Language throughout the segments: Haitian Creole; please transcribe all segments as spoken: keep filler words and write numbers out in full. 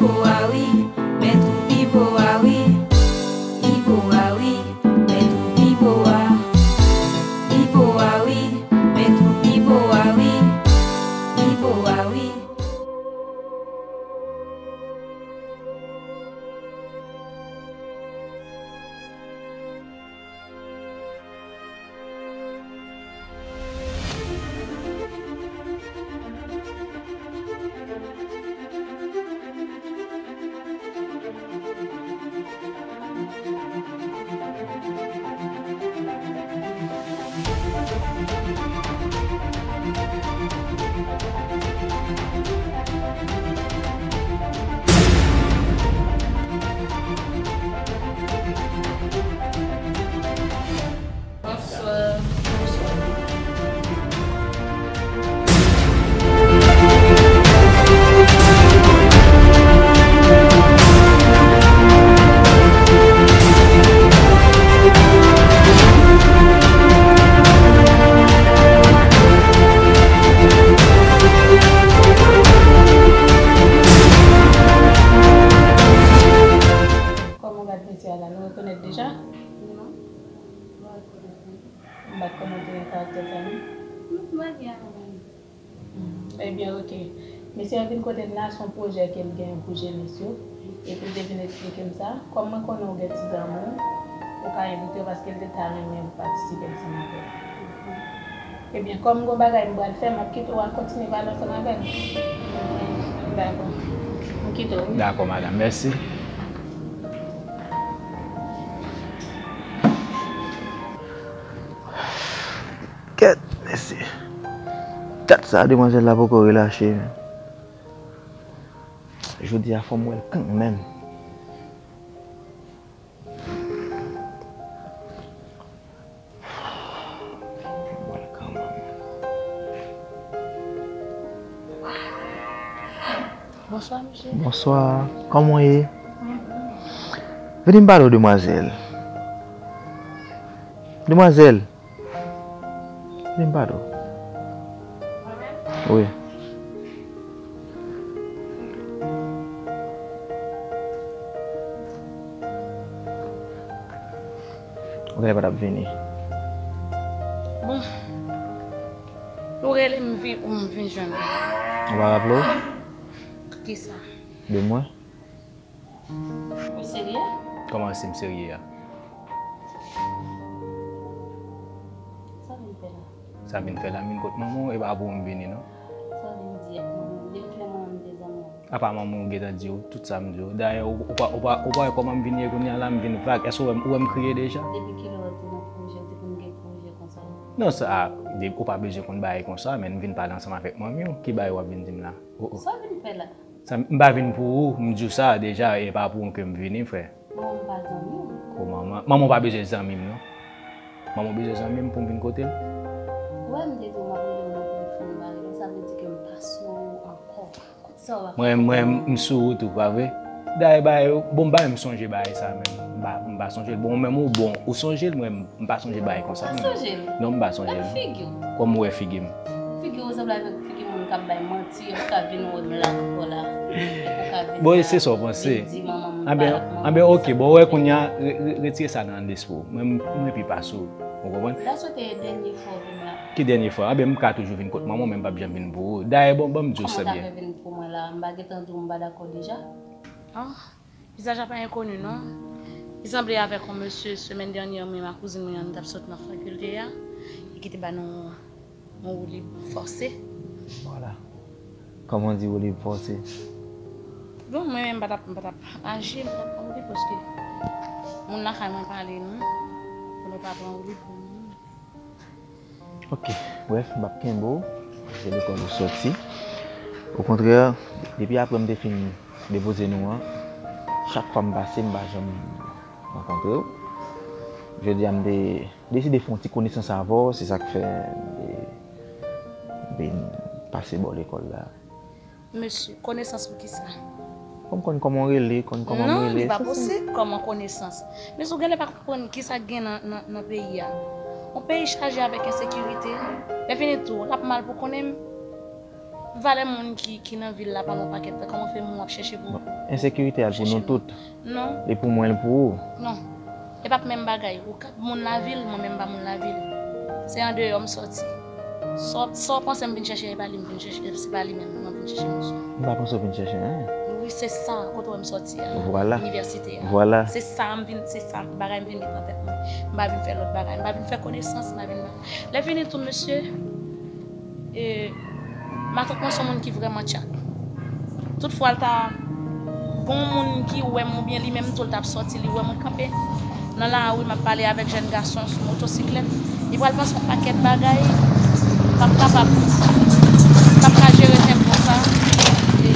Ipo a wi, men tou Ipo a wi. Ipo a wi, men tou Ipo a. Ipo a wi, men tou Ipo a wi. Ipo a wi. Bonswa. Bonswa. Kòman w gad mesye a la? Nou rekonèt deja? Non. M pa t konnen w te gen karaktè sa non. Hmm, ebyen, oke. Mesye a vin kote m la, se yon pwojè ke l gen pou jenès yo. Epi l te vin eksplike m sa. Kòm mwen konnen w gen ti zanmi w, ou ka envite yo paske l te ta renmen patisipe ansanm avè w. Ebyen, kòm m gen yon bagay m pral fè, m ap kite w al kontinye pale ansanm avè l. Dakò. M kite w, wi. Dakò, madanm. Mèsi. Kèt, mesye. Dat sa, demwazèl la poko relache, men. Jodi a, fò m wè l kanmenm. Fò m wè l kanmenm. Bonswa, mesye. Bonswa. Kòman w ye? Vini m pale w, demwazèl. Demwazèl. Vini m pale w. Wi. Ou genlè pa t ap vini. Bon. Ou rele m vin, ou m vin jwenn ou. Ou pa raple w? Kisa? De mwen? Ou serye? Kòman si m serye a? Sa vin fè la? Sa vin fè la, m vin kot manman w, e pa pou m vini non. Sa vin di ak manman m? Depi kilè manman m te zanmi w? Apa manman w gentan di w tout sa m di w? Dayè, ou, ou pa, ou pa, ou pa wè kòman m vin ye kounye a la, m vin vag. Èske ou wè m, ou wè m kriye deja? Depi kilè w te nan pwojè, w te konn gen pwojè konsa? Non, sa, de, ou pa bezwen konn bagay konsa, men m vin pale ansanm avèk manmi w. Ki bagay w ap vin di m la? Oh, oh. Sa w vin fè la? Sa, m pa vin pou ou, m di w sa deja, e pa pou ou ke m vini, frè. Manman m pa zanmi w. Ko manman, manman w pa bezwen zanmi m, non. Manman w bezwen zanmi m pou m vin kote l. Ou wè m te di w m ap rele w nan telefòn, m pa rele w, sa vle di ke m pa sou ou ankò. Kout sa w ap Mwen, mwen, m sou ou tou, pa vre? Dayè, bagay yo, bon, m pa menm sonje bagay sa menm. M pa, m pa sonje l. Bon, ou menm ou bon, ou sonje l, mwen, m pa sonje bagay konsa menm. Ou pa sonje l? Non, m pa sonje l. Gad figi w. Kòman w wè figi m? Figi w sanble avèk figi moun k ap bay manti, epi w ka vin wè m la ankò la. Epi w ka vin Bon, la, se sa w panse. Vin di manman m pa, Anben, manman anben, m oke, sa. Bon, w wè kounye a, re-, re-, retire sa nan lespri w. Mwen, m, mwen pi pase w. Ou konprann? Dayè, se te dènye fwa w vin la. Ki dènye fwa? Anben, m ka toujou vin kot manman w, men m p ap janm vin pou ou. Dayè, bon, ban m di w sa byen. Kòman w ta fè vin pou mwen la? M pa gentan di w m pa dakò deja? Ah. Vizaj la pa enkoni non. Li sanble avèk yon mesye, semèn dènyè, mwen ak kouzin mwen an, nou t ap sot nan fakilte a. Li kite ba nou yon woulib fòse. Vwala. Kòman di woulib fòse? Bon, mwen menm, m pa t ap, m pa t ap aji, m pa t ap pran woulib paske moun lakay mwen pale nou pou nou pa pran woulib pou moun. Ok, brèf, m p ap kenbe w, se lekòl ou soti. Okontrè, depi apre m te fin depoze nou an, chak fwa m pase, m pa janm rankontre w. Jodi a, m te deside fè yon ti konesans avè w, se sa k fè m te vin pase bò lekòl la. Mesye, konesans pou kisa? Fò m konn kòman w rele, konn kòman m rele. Non, li pa posib, kòman konesans? Mesye, ou genlè pa konprann kisa k gen nan, nan, nan peyi a. Yon peyi chaje avèk ensekirite. Lè fini tou, l ap mal pou konnen m. Valè moun ki, ki nan vil la pa nan pakèt, kòman fè moun w ap chèche pou Bon, Ensekirite a l pou nou tout. Non. Li pou mwen, li pou ou. Non. E p ap menm bagay. Ou ka moun lavil, mwen menm pa moun lavil. Se andeyò m sòti. Sa w, sa w panse m vin chèche, e pa li m vin chèche, se pa li menm mwen vin chèche, mesye. M pa panse w vin chèche anyen. Wi, se sa, kote w wè m sòti a. Vwala. Inivèsite a. Vwala. Se sa m vin, se sa bagay m vin met nan tèt mwen. M pa vin fè lòt bagay. M pa vin fè konesans, m pa vin Lè fini tou, mesye, e, matant mwen se yon moun ki vrèman tchak. Tout fwa l ta gon moun ki wè m oubyen li menm tou l t ap sòti, li wè mwen kanpe nan lari, m ap pale avèk jèn gason sou motosiklèt, li pral panse yon pakèt bagay, m p ap kapab, m p ap ka jere tèt konsa. E,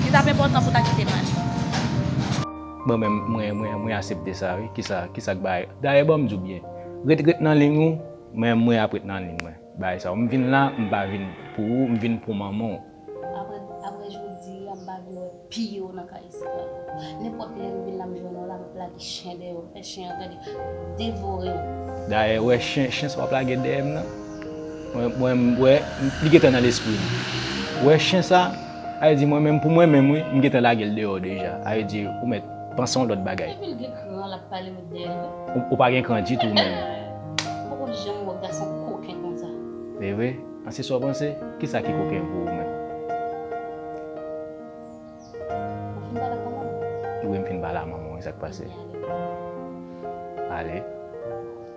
li t ap enpòtan pou w ta kite m ale. Mwen menm, mwen, mwen, mwen aksepte sa, wi. Kisa, kisa k bay? Dayè, ban m di w byen. Ret, ret nan liy ou, mwen, mwen ap ret nan liy mwen. Bagay sa yo. M vin la, m pa vin pou ou, m vin pou manman w. Apre, apre jodi a, m pa vle wè pye w nan kay isit la ankò. Nenpòt lè m vin la, m jwenn w la, m ap lage chen dèyè w, m fè chen an gade, devore w. Dayè, wè chen, chen sa w ap lage dèyè m nan. Mwen, mwen, m wè, li gentan nan lespri m. Wè chen sa, sa vle di mwen menm, pou mwen menm, wi, m gentan lage l deyò deja. Sa vle di, ou mèt panse yon lòt bagay. Epi l gen kran, l ap pale met dèyè l wi. Ou, ou pa gen kran ditou menm. Ou poko janm wè gason koken konsa. Se vre? An se sa w panse? Kisa ki koken pou ou menm? Ou fin pale ak manman w? Wi, m fin pale ak manman w, e sa k pase? Ebyen, ale. Ale.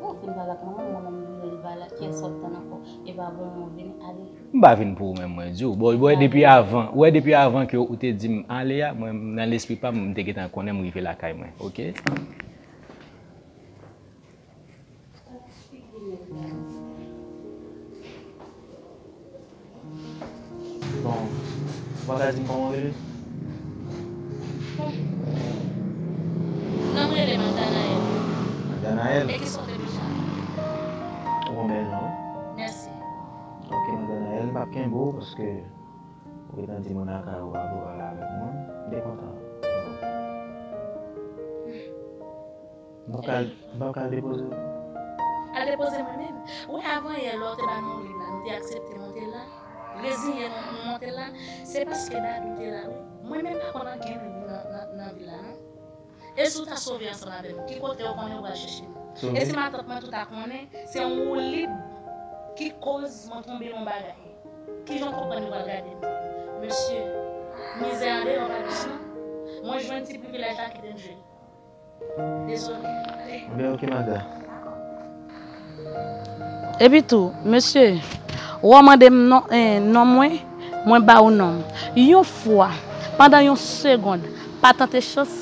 Ou fin pale ak manman w, manman m vini, li pale ak kiyès w ap tann ankò? E pa bon, vini, ale. M pa vin pou ou menm, mwen di w. Bon, wè depi avan, wè depi avan ke ou te di m ale a, mwen nan lespri pa m, m te gentan konnen m rive lakay mwen, oke? Bon, ou pa ka di m kòman w rele? Non, m rele Magdanaël. Magdanaël? E kisa w te deja? Ou konn bèl non, wi. Mèsi. Ok, Magdanaël, m p ap kenbe w paske ou gentan di moun lakay ou pa vle pale avèk mwen. M te kontan. M p ap ka al, m p ap ka al depoze w. Al depoze mwen menm? Wi, avan yè, lè w te ba nou lib la, nou te aksepte monte la, reziye nou, nou monte la. Se paske Dadou te la, wi. Mwen menm pa konn ankenn nan, nan, nan vil la, non. E si w ta sove ansanm avè m, ki kote w konnen w pral chèche m? Sove? E si matant mwen tou ta konnen, se yon woulib ki koz mwen tonbe nan yon bagay. Kijan w konprann yo pral gade m? Mesye, mizè andeyò pa dous non. Mwen jwenn ti privilèj la, kite m jwe l. Dezole. Ale. Ebyen, ok, Magda. Epi tou, mesye, w ap mande m non, eh, non mwen, mwen ba ou non m. Yon fwa, pandan yon segonn, pa tante chans,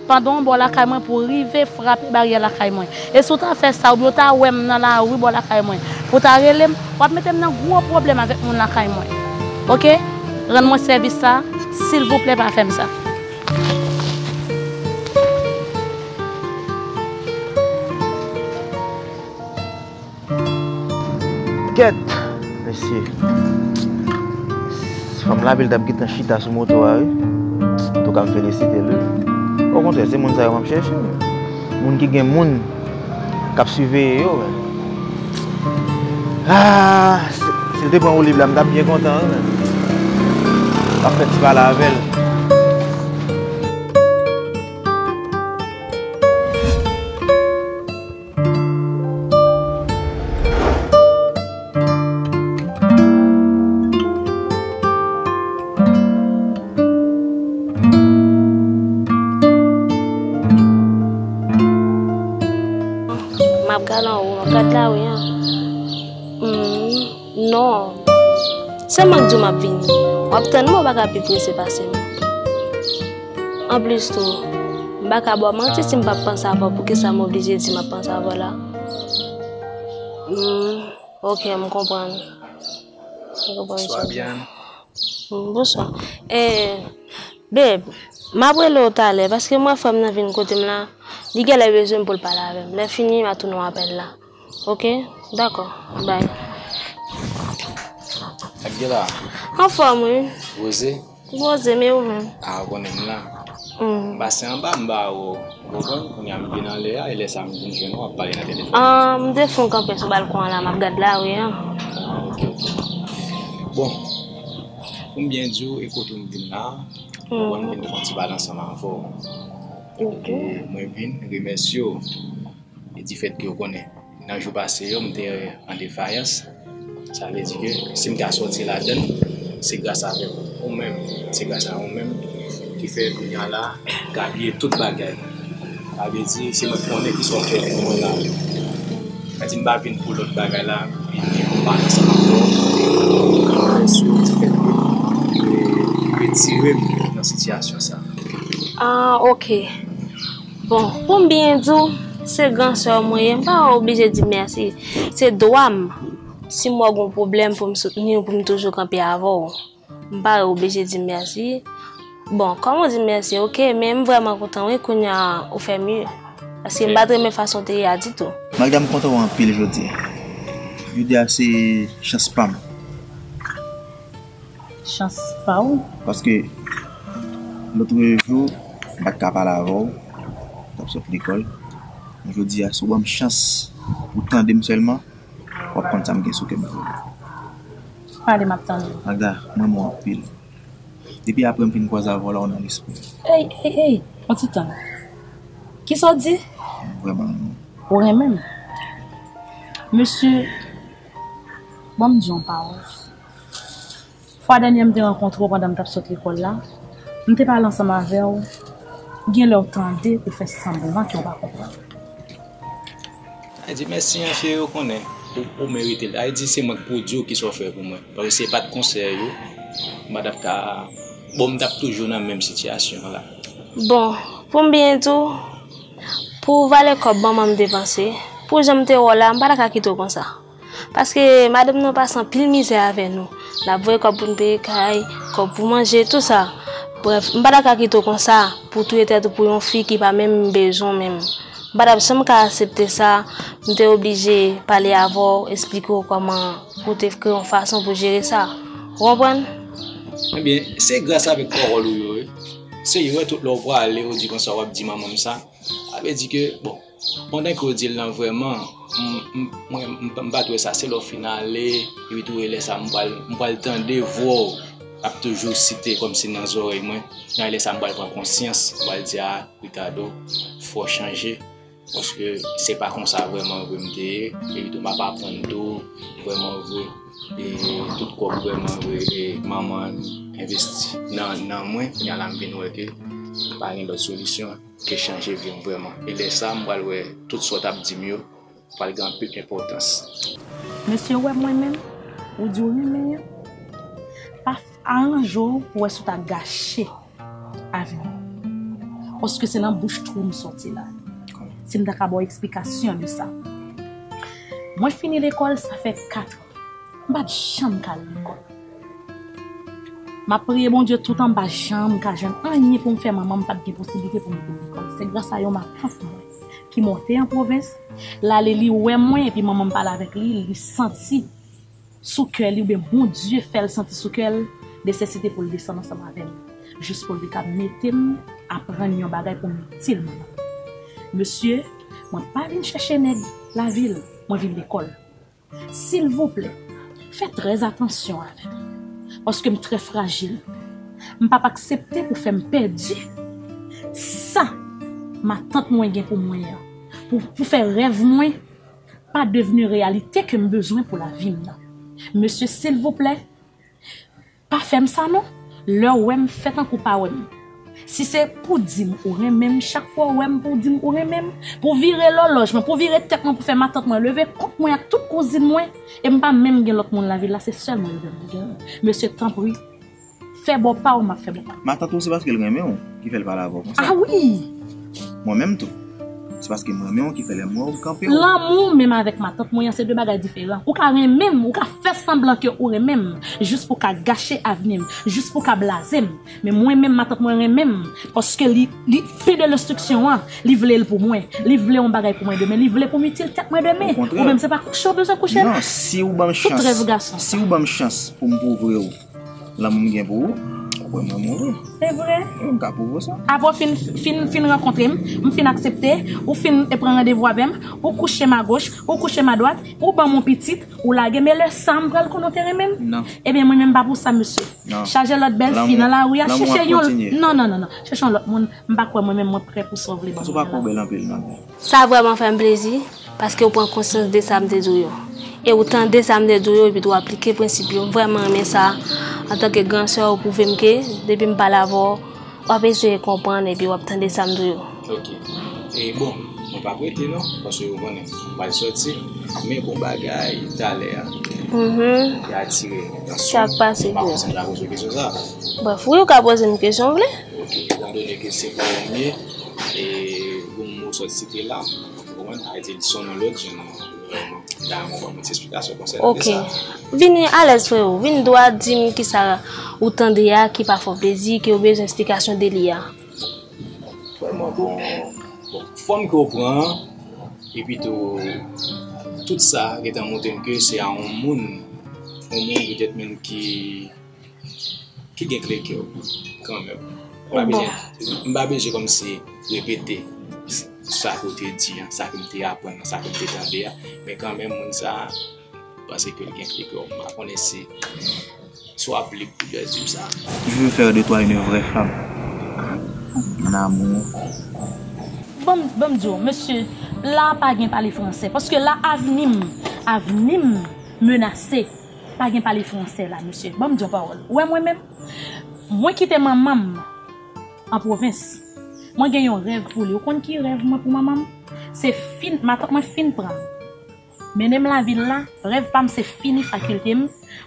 pandan w bò lakay mwen pou w rive frape baryè lakay mwen. E si w ta fè sa, oubyen w ta wè m nan lari bò lakay mwen, pou w ta rele m, w ap mete m nan gwo pwoblèm avèk moun lakay mwen. Oke? Rann mwen sèvis sa, silvouplè pa fè m sa. Kèt! Mesye. Fanm lapli t ap gentan chita sou moto a, wi. Antouka, m felisite l, wi. Okontrè, se moun sa yo m ap chèche, wi. Moun ki gen moun k ap siveye yo, wi. Ah, si, si l te pran woulib la, m t ap byen kontan, wi. M ap fè ti pale avè l. M ap gade anwo, m ap gade lari an. Hmm, non. Se mwen k di w m ap vini. W ap tann mwen, w pa ka pi prese pase m. Anplis tou, m pa ka ba w manti si m p ap panse avè w. Poukisa m oblije di m ap panse avè w la? Hmm, ok, m konprann. M konprann sa w di. Bonswa, Bian. Hmm, bonswa. Eh, babe, m ap rele w talè, paske m wè frè m nan vin kote m la, li genlè bezwen m pou l pale avè m. Lè fini, m a tounen w apèl la. Ok, dakò, bye. Sa k gen la? Anfòm, wi. Poze? Poze, men ou menm? A, ou konnen m la. Hmm. M pase anba, m ba ou, ou konprann? Kounye a m vin anlè a, e lè sa a m vin jwenn ou, w ap pale nan telefòn. Ah, m te fon kanpe sou balkon an la, m ap gad lari an. Ah, ok, ok. Bon, pou m byen di w, e kote m vin la, Mwen, mwen vin fè yon ti pale ansanm avè w. Ok. E mwen vin remèsye w. E difèt ke w konnen, nan jou pase yo, m te an defayans. Sa vle di ke si m ka sòti ladann, se gras avèk ou menm, se gras a ou menm ki fè kounye a la, m ka bliye tout bagay. Sa vle di, se mwen k konnen ki sa w fè pou mwen la. Sa di m pa vin pou lòt bagay la, m vin pou pale ansanm avè w, pou remèsye w difèt ke, e, retire m nan sitiyasyon sa. Ah, ok. Bon, pou m byen di w, se gran sè w mwen ye, m pa oblije di mèsi. Se dwa m. Si m wè w gen yon pwoblèm pou m soutni w, pou m toujou kanpe avè w, m pa oblije di mèsi. Bon, kòm ou di mèsi, ok, men m vrèman kontan, wi, kounye a ou fè m ye. Paske m pa t renmen fason w te ye a ditou. Magda, m kontan wè w anpil jodi a. Jodi a se chans pa m. Chans pa w? Paske lòt jou, m pa t ka pale avè w, m t ap sot lekòl. Men jodi a, si w ban m chans pou w tande m sèlman, w ap konn sa m gen sou kè m pou ou. Pale, m ap tande w. Magda, m renmen w anpil. Depi apre m fin kwaze avè w la, ou nan lespri m. Ey, ey, ey, yon ti tan. Kisa w di? M vrèman renmen w. Ou renmen m? Mesye, ban m di yon pawòl. Fwa dènyè m te rankontre w pandan m t ap sot lekòl la, m te pale ansanm avè w, gen lè w tande pou fè sanblan ke w pa konprann. Sa vle di mèsi an, cheri, ou konnen, ou, ou merite l. Sa vle di se mwen k pou di w kisa w fè pou mwen. Paske si se pa t konsèy ou, m pa t ap ka, bon, m t ap toujou nan menm sitiyasyon an la. Bon, pou m byen di w, pou valè kòb manman m depanse, pou jan m te wè w la, m pa ta ka kite w konsa. Paske madanm nan pase anpil mizè avè nou. L ap voye kòb pou n peye kay, kòb pou manje, tou sa. Brèf, m pa ta ka kite w konsa pou w touye tèt ou pou yon fi ki pa menm bezwen w menm. M pa t ap janm ka aksepte sa, m te oblije pale avè w, eksplike w kòman pou w te kreye yon fason pou jere sa. Ou konprann? Ebyen, se gras avèk pawòl ou yo, wi. Se yo, tout lè w prale, ou di konsa, w ap di manman m sa. Sa vle di ke, bon, pandan ke w di l lan vrèman, m, m, mwen, m, m pa t wè sa, se lè w fin ale, epi tou e lè sa, m pral, m pral tande vwa w ap toujou site kòmsi nan zòrèy mwen. Nan e lè sa, m pral pran konsyans, m pral di, a, Ricardo, fò w chanje, paske se pa konsa vrèman vre m te ye, epi tou m ap aprann tou, vrèman vre, e tout kòb vrèman vre, e manman envesti nan, nan mwen, kounye a la m vin wè ke pa gen lòt solisyon ke chanje vi m vrèman. E lè sa, m pral wè tout sa w t ap di m yo pral gen anpil enpòtans. Mesye, ou wè mwen menm, ou di w renmen an, pa f-, aranje w pou wè si w ta gache avni m. Paske se nan bouch twou m soti la. Si m ta ka ba w eksplikasyon de sa. Mwen fini lekòl, sa fè kat an. M pa t janm ka al lekòl. M ap priye Bondye toutan, m pa janm ka jwenn anyen pou m fè. Manman m pa t gen posiblite pou m te lekòl. Se gras a yon matant mwen ki monte an pwovens, l ale li wè mwen, epi manman m pale avèk li, li santi sou kè li, oubyen Bondye fè l santi sou kè l, nesesite pou l desann ansanm avè m, jis pou l te ka mete m aprann yon bagay pou m itil manman m. Mesye, mwen pa vin chèche nèg lavil, mwen vin lekòl. Silvouplè, fè trè atansyon avè m, paske m trè frajil. M p ap aksepte pou fè m pèdi sa matant mwen gen pou mwen an, pou, pou fè rèv mwen pa devni reyalite ke m bezwen pou lavi m nan. Mesye, silvouplè, pa fè m sa non. Lè w wè m, fè tankou w pa wè m. Si se pou di m ou renmen m, chak fwa w wè m pou w di m ou renmen m, pou w vire lòlòj mwen, pou w vire tèt mwen, pou w fè matant mwen leve kont mwen ak tout kouzin mwen, e m pa menm gen lòt moun lavil la, se sèl mwen yo vle m gen. Mesye, tanpri, fè bò pa w, m ap fè bò pa m. Matant ou, se paske l renmen w ki fè l pale avè w konsa. Ah wi! Mwen menm tou. Se paske m renmen w ki fè lè m wè w, m kanpe w. Lanmou menm avèk matant mwen an se de bagay diferan. Ou ka renmen m, ou ka fè sanblan ke ou renmen m, jis pou w ka gache avni m, jis pou w ka blaze m. Men mwen menm, matant mwen renmen m, paske li, li, pen de lenstriksyon an, li vle l pou mwen. Li vle yon bagay pou mwen demen, li vle pou m itil tèt mwen demen. Okontrè. Ou menm, se pa kouche w bezwen kouche m. Non, si w ban m chans, tout rèv gason. Si w ban m chans pou m pwouve w lanmou m gen pou ou, Ou wè mwen mouri. Se vre? Wi, m ka pwouve w sa. Apre w fin, fin, fin rankontre m, m fin aksepte, ou fin pran randevou avè m, ou kouche m agoch, ou kouche m adwat, ou ban m yon pitit, ou lage m, e lè sa a m pral konnen w te renmen m? Non. Ebyen, mwen menm pa pou sa, mesye. Non. Chaje lòt bèl fi nan lari a, chèche yon, non, non, non, non. Chèche yon lòt moun, m pa kwè mwen menm mwen prè pou sa w vle ban mwen la. Ou pa kwè w bèl anpil, non. Sa vrèman fè m plezi, paske w pran konsyans de sa m te di w yo. E w tande sa m te di w yo, epi tou w aplike prensip yo. M vrèman renmen sa. Antanke gran sè, ou pwouve m ke, depi m pale avè w, w ap eseye konprann, epi w ap tande sa m di w yo. Ok. E bon, mwen p ap rete non, paske ou konnen, m pral sòti. Men gon bagay, talè a, mhm, ki atire m. Sa k pase, bro? M pa konn si m ka poze w kesyon sa. Brèf, wi, ou ka poze m kesyon w vle. Ok, etandone ke se pwoblèm li ye, e gon mo w sot site la, ou konprann? Sa vle di li son non lòt jan, non? Dayè mwen ban mwen ti esplikasyon konsènan de sa. Ok. Vini alèz, freo. Vin dwa di m kisa ou tande a ki pa fè w plezi, ke w bezwen esplikasyon de li a. Vrèman, bon, bon, fòm ke w pran an, epi tou, tout sa gentan montre m ke se a yon moun, yon moun petèt menm ki ki gen kle kè w kanmenm. M pa, bon, bezwen, m pa bezwen kòmsi repete sa ke w te di an, sa ke m te aprann an, sa ke m te tande a. Men kanmenm, moun sa a, m panse ke l gen kle kè w. M pa konnen si, si w ap lib pou jwèz di m sa. Je veux faire de toi une vraie femme. Mon amour. Ban m, ban m di w, mesye, la pa gen pale fransè. Paske la avni m, avni m menase. Pa gen pale fransè la, mesye. Ban m di yon pawòl. Ou wè mwen menm? Mwen kite manman m an pwovens. Mwen gen yon rèv pou li. Ou konn ki rèv mwen pou manman m? Se fin, matant mwen fin pran m, mennen m lavil la. Rèv pa m se fini fakilte m,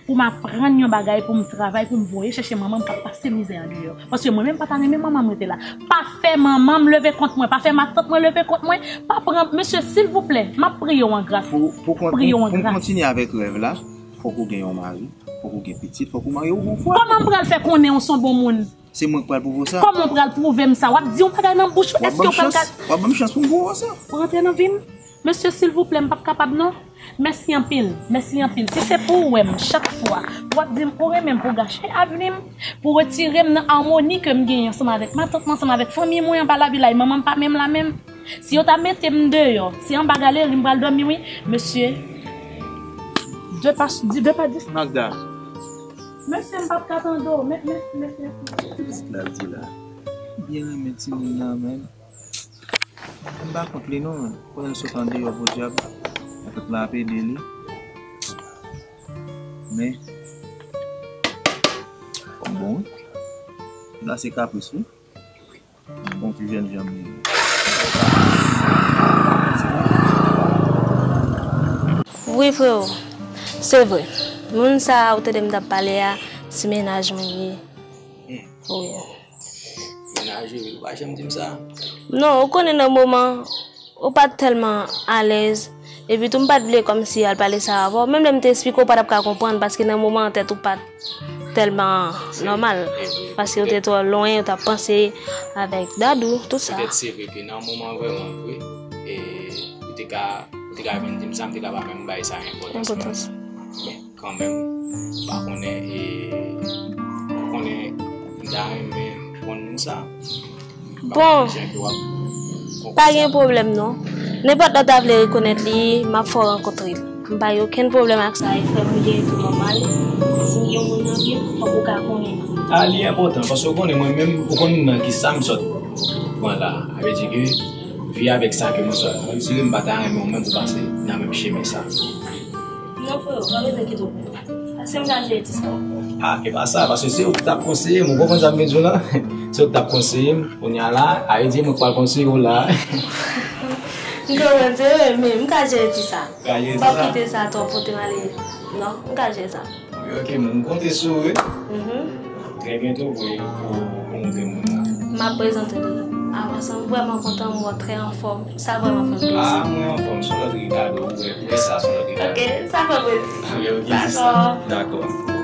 pou m aprann yon bagay, pou m travay, pou m voye chèche manman m k ap pase mizè andeyò. Paske mwen menm pa ta renmen manman m rete la. Pa fè manman m leve kont mwen, pa fè matant mwen leve kont mwen, pa pran, mesye, silvouplè, m ap priye w an gras. Pou, pou, pou m kontinye avèk rèv la, fòk ou gen yon mari, fòk ou gen pitit, fòk ou marye, ou gon fwa. Kòman m pral fè konnen w se yon bon moun? Se mwen k pral pwouve w sa. Kòman w pral pwouve m sa? W ap di yon bagay nan bouch ou, èske w pral ka... W ap ban m chans pou m pwouve w sa. Ou rantre nan vi m? Mesye, silvouplè, m p ap kapab non. Mèsi anpil, mèsi anpil. Si se pou w wè m chak fwa, w ap di m ou renmen m pou gache avni m, pou retire m nan amoni ke m genyen ansanm avèk matant mwen, ansanm avèk fanmi mwen anba lavil la, e manman m pa menm la menm. Si yo ta mete m deyò, se anba galeri m pral dòmi wi, mesye. De pa, di de pa dis. Magda. Mesye, m p ap ka tande w. Mè, mèsi, mèsi, mèsi. Pitit la di la. Byen renmen timoun nan menm. M pa kont li non, konnen l sot andeyò podyab, mwen fèk la ap ede li. Men, fò m bon wi. La se kapris wi. Bon ti jènjan m ye. Wi, freo, se vre. Moun sa a ou tande m t ap pale a, se mennaj mwen li ye. Wi. Mennaj ou, ou pa janm di m sa. Non, ou konnen nan moman, ou pa t tèlman alèz. Epi tou, m pa t vle kòmsi al pale sa avè w. Menm lè m te esplike w, ou pa t ap ka konprann, paske nan moman an, tèt ou pa t tèlman nòmal. Paske ou te twò lwen, ou t ap panse avèk Dadou, tout sa. Petèt se vre ke nan moman vrèman vre, e, ou te ka, ou te ka vin di m sa, m te ka pa menm bay sa enpòtans. Enpòtans. Men, kanmenm, m pa konnen, e, m konnen m ta renmen konn moun sa. Bon, pa gen pwoblèm non. Nenpòt lè w ta vle rekonèt li, m ap fè w rankontre l. M pa gen okenn pwoblèm ak sa, e frè m li ye, tou nòmal. Si m gen yon moun nan vi m, fòk ou ka konnen. A, li enpòtan, paske w konnen mwen menm, ou konn nan kisa m sot pran la. Sa vle di ke vi avèk sa ke mwen sot retire, m pa ta renmen w menm pou pase nan menm chemen sa. Non, frè, ou pa bezwen kite w. Pase m ka jere ti sa. A, e pa sa, paske se ou ki t ap konseye m, ou konprann sa m vle di w la? Se ou ki t ap konseye m, kounye a la, a vle di mwen k pral konseye w la. M konprann, se vre, men m ka jere ti sa. Ou ka jere ti sa? M p ap kite sa twò pote m ale. Non, m ka jere sa. Ok, ok, m konte sou ou, wi. Mhm. Trè byento pou, pou, pou montre moun nan. M ap prezante li. Avan sa, m vrèman kontan m wè w trè anfòm. Sa vrèman fè m plezi. A, mwen anfòm, se yon lòt Ricardo, ou wè, ou wè sa, se yon lòt Ricardo. Ok, sa fè m plezi. Ok, ok, sista. Dakò. Dakò.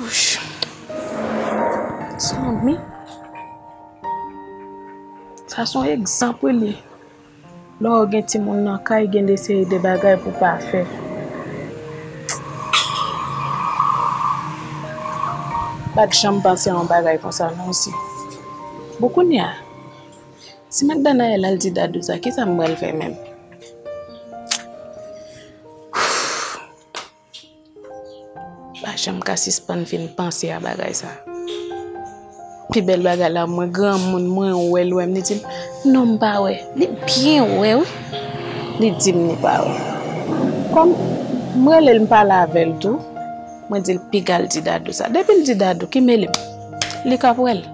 Wouch. Zanmi. Sa se yon egzanp wi li. Lè w gen timoun nan kay, gen de seri de bagay pou w pa fè. Pa t janm panse a yon bagay konsa non isi. Bon, kounye a, si Magdanaël al di Dadou sa, kisa m pral fè menm? Pa janm ka sispann fin panse a bagay sa. Pi bèl bagay la, mwen granmoun, mwen wè l wè m, li di m, non, m pa wè. Li byen wè, wi. Li di m li pa wè. Kòm m rele l, m pale avè l tou, mwen di l piga l di Dadou sa. Depi l di Dadou, ki mele m? Li k ap wè l.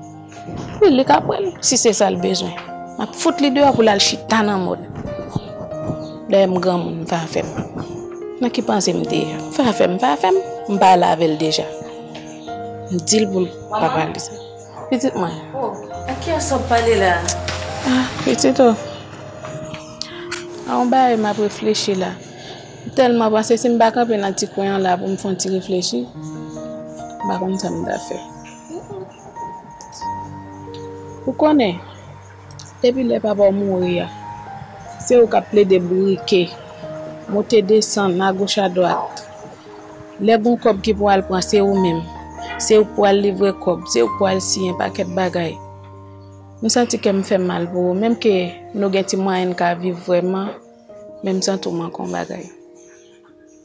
Wi, li ka pran l, si se sa l bezwen. M ap fout li deyò pou l al chita nan mòn. Dayè m granmoun, m pa fè m. Nan ki panse m te ye? M pa fè m, m pa fè m. M pale avè l deja. M di l pou l pa pale sa. Pitit mwen. Oh, ak kiyès w ap pale la? Ah, pitit o. A yon bagay m ap reflechi la. M tèlman panse si m pa kanpe nan ti kwen an la pou m fè yon ti reflechi, m pa konn sa m ta fè. Ou konnen, depi lè papa w mouri a, se ou k ap plede bourike, monte desann, agoch adwat. Lè gon kòb ki pou al pran, se ou menm. Se ou k pou al livre kòb, se ou k pou al siyen pakèt bagay. M santi kè m fè m mal pou ou, menm ke nou gen ti mwayen n ka viv vrèman, men m santi w manke yon bagay.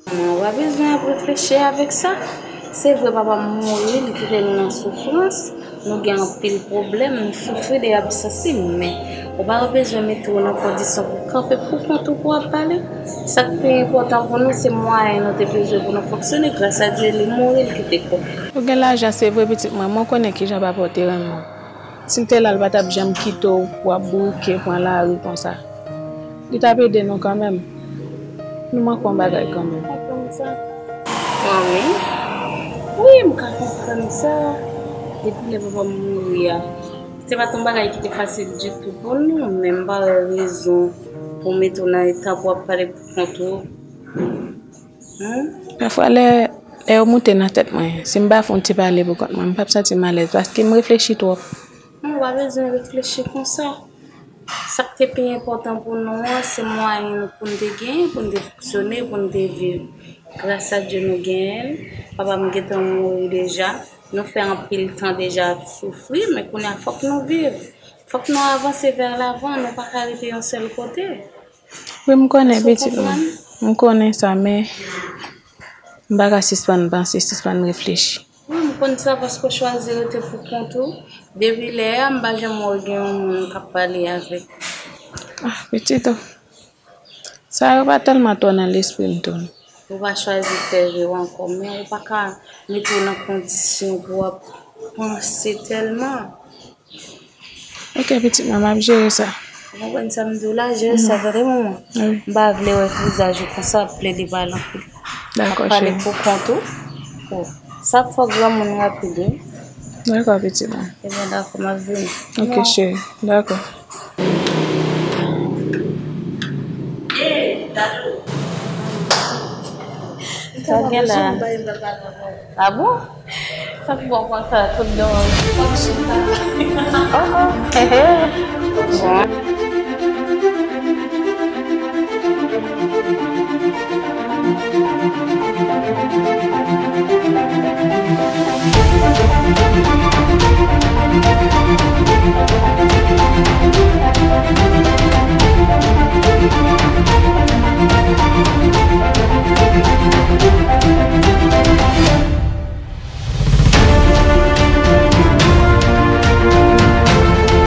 Mwen, ou pa bezwen ap reflechi avèk sa. Se vre, papa m mouri, li kite nou nan soufrans. Nou gen anpil pwoblèm, nou soufri de absans li, men ou pa bezwen mete w nan kondisyon pou kanpe pou kont ou pou w ap pale. Sa k pi enpòtan pou nou, se mwayen nou te bezwen pou nou fonksyone. Gras a Dye, li mouri, li kite kò. Ou gen lajan, se vre, pitit mwen, men w konnen kijan papa w te renmen w. Si l te la, l pa t ap janm kite w pou w ap bourike pran lari konsa. Li t ap ede nou kanmenm. Nou manke yon bagay kanmenm. Konprann sa. Manmi, wi, m ka konprann sa. Depi lè papa m mouri a, se pa t yon bagay ki te fasil ditou pou nou, men m pa wè rezon pou w mete w nan eta pou w ap pale pou kont ou. Hmm? Pafwa, lè, lè yo moute nan tèt mwen, si m pa fè yon ti pale pou kont mwen, m p ap santi m alèz, paske m reflechi twòp. Non, ou pa bezwen reflechi konsa. Sa k te pi enpòtan pou nou an, se mwayen nou pou n te genyen, pou n te fonksyone, pou n te viv. Gras a Dye, nou genyen l. Papa m gentan mouri deja. Nou fè anpil tan deja ap soufri, men kounye a fòk nou viv. Fòk nou avanse vè lavan, nou pa ka rete yon sèl kote. Wi, m konnen, pitit mwen. M konnen sa, men m pa ka sispann panse, sispann reflechi. Wi, m konn sa paske w chwazi rete pou kont ou. Depi lè a, m pa janm wè w gen yon moun k ap pale avèk. Ah, pitit o. Sa yo pa tèlman twò nan lespri m tou. Ou pa chwazi fè vi w ankò, men ou pa ka mete w nan kondisyon pou w ap panse tèlman. Ok, pitit mwen, m ap jere sa. Ou konprann sa m di w la, jere sa tande manman. Wi. M pa vle wè vizaj ou konsa ap plede pale anpil. Dakò, cheri. Ap pale pou kont ou. Oh, sa ap fè w granmoun rapid, wi. Dakò, pitit mwen. Ebyen, dakò, m ap vini. Ok, cheri. Dakò. Sa gen la? Ah bon? Sa k bon konsa, tout dòmi. Oh, oh, he, he. Bon.